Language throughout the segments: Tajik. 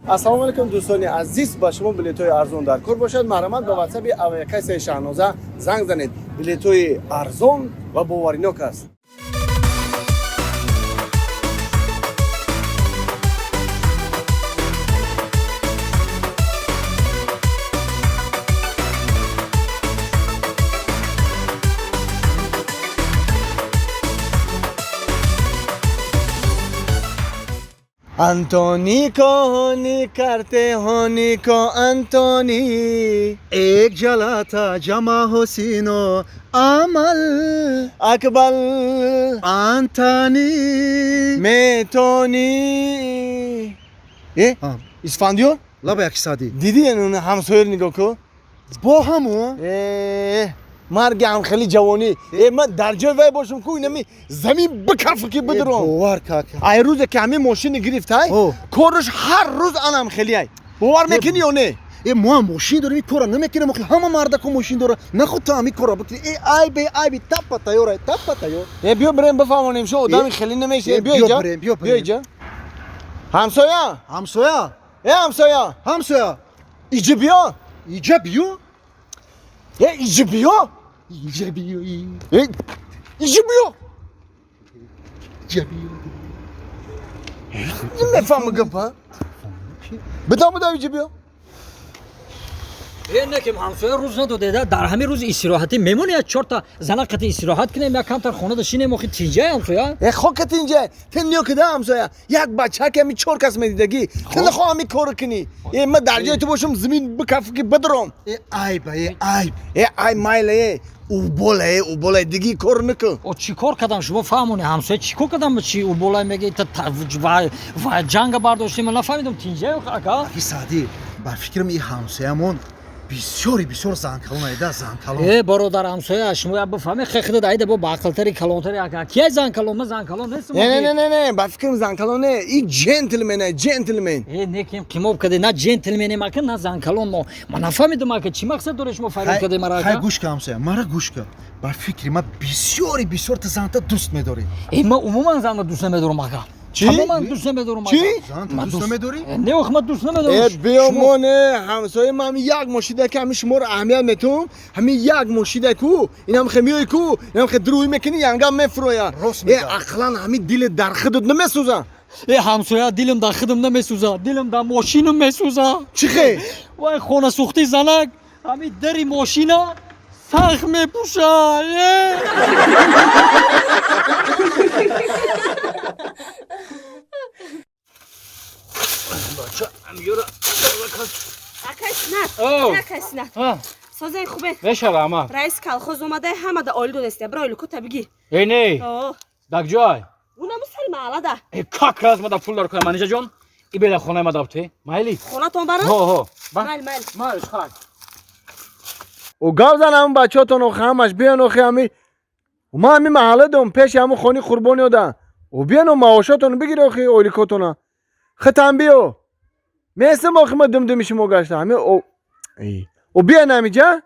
Ассалому алайкум, дӯстони азиз, ба шумо билетҳои арзон дар кор бошад, марҳамат, ба ватсаби авиакассаи Шаҳноза занг занед. Билетҳои арзон ва боваринок аст. Антони коҳони картеҳони ко Антони. एक जला था जमा होसिनो амал. Акбал. Антони. Метони э. Исфандиёр. Лаба як сади. Дидӣ, ҳамсояро нигоҳ кун. Бо ҳаму. Э, марги ҳам хеле ҷавонӣ. Э, ман дар ҷои вай бошам ку, инами замин бикафу ки бидуром. Бовар как. Ай рӯзе ки ҳамин мошини гирифтай, кораш ҳар рӯз анам хелиай. Бовар мекунӣ ё не? Э, мо ҳам мошин дорем, ин кора намекунем. Охи, ҳама мардако мошин дора, нахуд ту ҳамин кора бикунӣ. Э, айбе, айби, таппа тайёр, таппа тайёр. Э, биё бирем, бифаҳмонем, шо одами хеле намеша. Э, биё биё иҷа. Бирем, биё биё бирем. Иҷа, ҳамсоя. Ҳамсоя. Э, ҳамсоя. Ҳамсоя. Иҷа биё. Иҷа биё. Э, иҷа биё. Иҷа биё. Э, иҷа биё. Иҷа биё. Мефаҳма гапа, бидам, бидам, иҷа биё. Э, не ки ҳамсоя, рӯз надодеда, дар ҳамин рӯзи истироҳатӣ мемонӣ, як чорта зана қати истироҳат кунем, як камтар хонада шинем, охи тинҷай, ҳамсоя. Э, хокат инҷа, тен ниё кида, ҳамсоя, як бача ки ҳами чор кас медидагӣ, ту нахоҳ ҳами корро кунӣ. Э, ман дар ҷои ту бошам, замин бикафу ки бидуром. Э, айба, э, айб. Э, ай майла, э, убола, э, убола, диги кор накун. О, чӣ кор кардам, шумо фаҳмоне, ҳамсоя, чӣ кор кардам, чи уболай меги, ва ҷанга бардоштем, ман нафаҳмидам, тинҷай, ака. Аки Саъдӣ, бар фикрам, и ҳамсоямон бисёри бисёр занкалон айда, занкалон. Э, бародар, ҳамсоя, шумо як бифаҳме, хехда айда бо баақлтари калонтари, ака, кияй занкалон? Ман занкалон нестам. Не, не, не, не, не, ба фикрам, занкалон не, и джентлмен, э, джентлмен. Э, некем қимоб каде, на джентлменем, ака, на занкалон. Мо ман нафаҳмидам, ака, чӣ мақсад доред шумо файрод каде мара, Хай, ака? Гӯш ка, ҳамсоя, мара гӯш ка. Бар фикри ман, бисёри бисёр ту занта дӯст медорӣ. Э, ман умуман занро дӯст намедорам, ака. Чӣ? Тамоман дӯст намедорам. Чӣ? Занта Ман дӯст намедорӣ? Э, не, ох, ман дӯст намедорам. Э, биё, моне, ҳамсоя, ман ҳами як мошида ки ҳами шуморо аҳамият метум, ҳами як мошида ку, инам хе миёй ку, инам хе дурӯй мекунӣ, янгам мефуроя. Рост э мегӯяд. Ақлан ҳами дили дар худат намесӯза? Э, ҳамсоя, дилам дар худам намесӯза, дилам дар мошинам месӯза. Чӣ хе? Вай, хонасӯхтӣ занак ҳами дари мошина сахт мепӯша, э. Акай Синат, акай Синат, созаи хубе? Мешава, ама. Раис колхоз омада, ҳамада оли додеста, бира ойлико бигир. Э, не. О. Дак ҷой? Унаму сари маҳаллада. Э, как раз мада пул дар кунам, Манижа ҷон. И бела хонаи мада бте. Майли? Хонатон барам. Ҳо, ҳо. Майли, майли. Майли, хай. О, гап зан, ҳамн бачаҳотон, охи, ҳамаш биён, охи, ҳами ман ҳами маҳалла дом, пеши ҳамун хони Қурбони ода. О, биён, маошотон бигир, охи, ойликотона хитам биё, местам, охи, ма думдуми шумо гашта ҳами. О, эй, о, биён ҳамиҷа.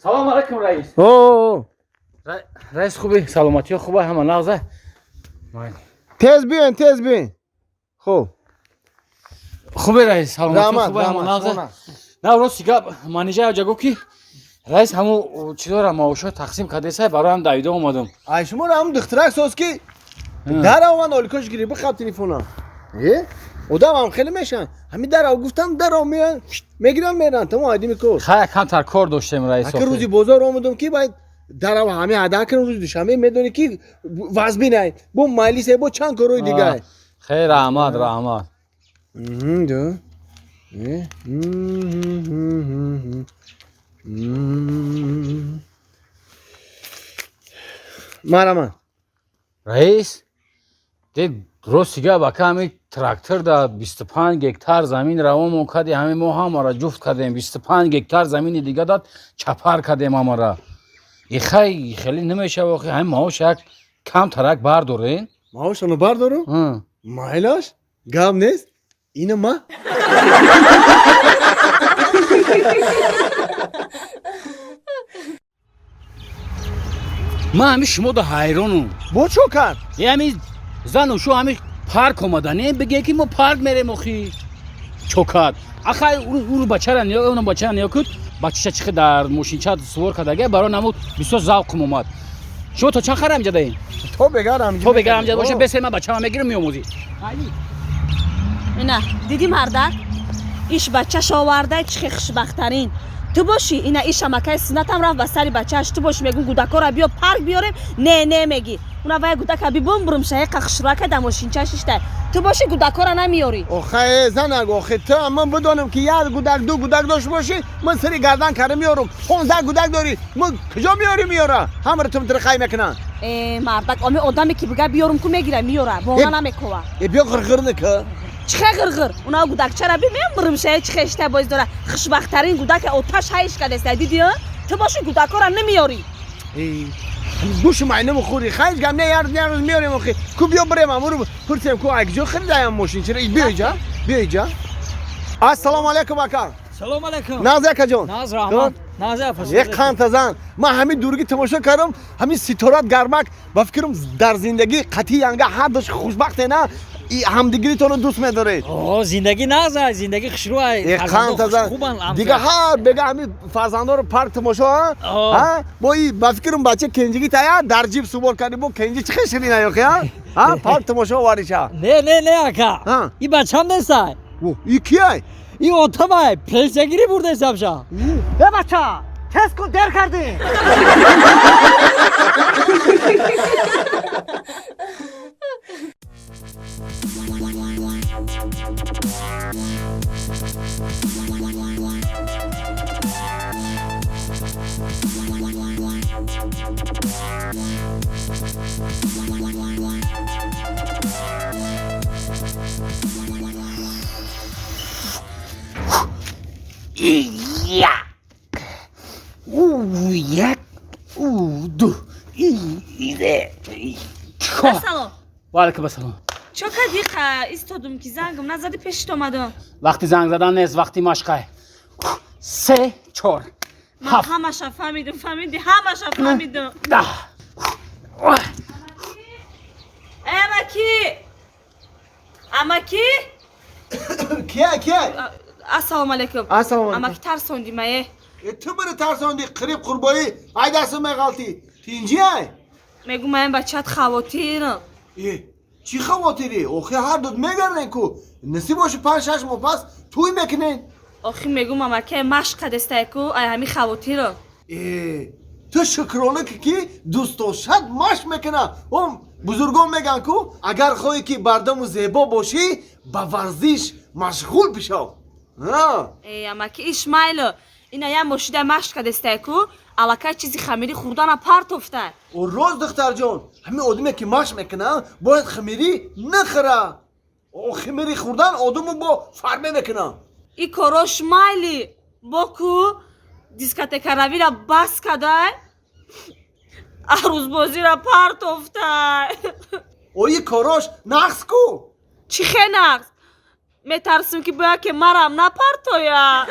Салом алайкум, раис. О. Раис, хуби? Саломатиё хуба, ҳама нағза? Майли. Тез биён, тез биён, хуб. Хуби, раис, саломатиё Раҳмат. хуба, ҳама Раҳмат. нағза? На, рости гап, Манижа яҷа гуфт, ки раис ҳаму чизора маошо тақсим кардесай, бароям давида омадам. Ай, шуморо ҳамун духтарак соз ки дараванд, оликош гири, бихаб телефона. Э, одам ҳам хеле мешан, ҳами дарав гуфтам, дарав меян, мегиран, меран, тамом, айдими кор. Хай, камтар кор доштем, раис. Ака, рӯзи бозор омадам ки баъд дарав ҳами ада кунам, рӯзи душанбе медонӣ ки вазбинай, бо майлисе, бо чанд корҳои дигар. Хей, раҳмат, раҳмат. Ду. Э, мм, мм. Марама. Раис, де, рости гап, ака, ҳами трактор да 25 гектар замин равонмон карди, ҳами мо ҳамара ҷуфт кардем, 25 гектар замини дига дад, чапар кардем ҳамара. Ихай, хеле намешава, охи, ҳами маош як камтарак бардорен. Маошану бардору? Майлаш? Гап нест? Ина ма? Ман ҳами шумо да ҳайронум. Бо чо кард? Е, ҳами зану шу ҳами Парк омаданем, бигем ки мо парк мерем охи. Чокат. Ахай уру бачара ниё, уна бачара ниё куд, бачаша чихи дар мошинча сувор кардага, барои намуд бисёр завқм омад. Шумо то чанд хара амҷа даем? То бегар амҷа. То бегар амҷа боша, бесе ман бачама мегирам меомӯзӣ. Ина, диди мардак? Иш бачаш оварда чихи хушбахтарин. Ту бошӣ, ина иш амакаи суннатам рафт ба сари бачааш. Ту бошӣ мегӯм гудакора биё парк биёрем, не не мегӣ. Уна вай гудака бибум бурум шаиқа хушрака да мошинча шишта. Ту бошӣ гудакора намеёрӣ. Охе занак, охе ту ман бидонам ки як гудак ду гудак дошт бошӣ, ман сари гардан карда меёрам. 15 гудак дорӣ, ман куҷо меёрӣ меёра? Ҳамаро ту митрихай мекунанд. Э мардак, оми одаме ки бига биёрум ку мегира меёра, бона намекова. Э биё ғирғир нака. Чихе ғирғир? Уна гудакчара би мембурум шае чихе шта боз дора. Хушбахтарин гудака оташ ҳайш кадеста, дидӣ? Ту бошӣ гудакора намеёрӣ. Э гӯши майна мухӯрӣ, хайр гам не яр яр меёрем охи. Ку биё бирем амуру пурсем ку ай куҷо харидаям мошин чира? Биё иҷа, биё иҷа. Ассалому алайкум ака. Салом алайкум. Наз акаҷон. Наз раҳмат. Наз апа. Як қанта зан. Ман ҳамин дургӣ тамошо кардам, ҳамин ситорат гармак ба фикрам дар зиндагӣ қатъи янга ҳардуш хушбахте на? Ҳамдигиритонро дӯст медоред. О, зиндагӣ наз ай, зиндагӣ хушрӯ ай. Қанта зан. Дига ҳар бега ҳамин фарзандоро парк тамошо, ҳа? Бо и ба фикрам бача кенҷигӣ тая дар ҷиб сувор кардӣ, бо кенҷи чӣ хел ширин ай охи, ҳа? Ҳа, парк тамошо овариша. Не, не, не ака. И бачам нест ай. И ки ай? И отам ай, пенсиягирӣ бурдест абша. Э бача, тез кун, дер кардӣ. Як, як, ду, чор. Ассалом. Ва алайкум ассалом. Чо кардӣ истодум ки зангам назадӣ пешит омадам? Вақти занг задан нест, вақти машқай. 3, 4, Ман ҳамаша фаҳмидам, фаҳмидӣ? Ҳамаша фаҳмидам. 10. Амаки! Амаки! Кия, кия? Ассалому алайкум. Ассалому алайкум. Амаки тарсондӣ мае. Ту бири тарсондӣ, қириб қурбоӣ, ай дасту меғалтӣ. Тинҷи ай? Мегӯм маям бачаат хавотирам. Чӣ хавотирӣ? Охи ҳар дуд мегарден ку. Насиб боши 5-6 моҳ пас тӯй мекунен. Охи мегӯм амаки машқ кадестай ку, ай ҳами хавотирам. Ту шукрона ки дӯстдоштат машқ мекуна. Он бузургон мегӯянд ку, агар хоҳӣ ки бардаму зебо бошӣ, ба варзиш машғул бишав. Амаки иш майло. Ина як мошида машқ кадестай ку, аллакай чизи хамирӣ хӯрдана партофтай. О рост духтарҷон, ҳамин одаме ки машқ мекуна, бояд хамирӣ нахӯра. О хамирӣ хӯрдан одаму бо фарме мекуна. И корош майли. Бо ку дискотекаравира бас кадай, арӯзбозира партофтай. О и корош нақс ку? Чӣ хе нақс? Метарсим ки бояд ки марам напартоя.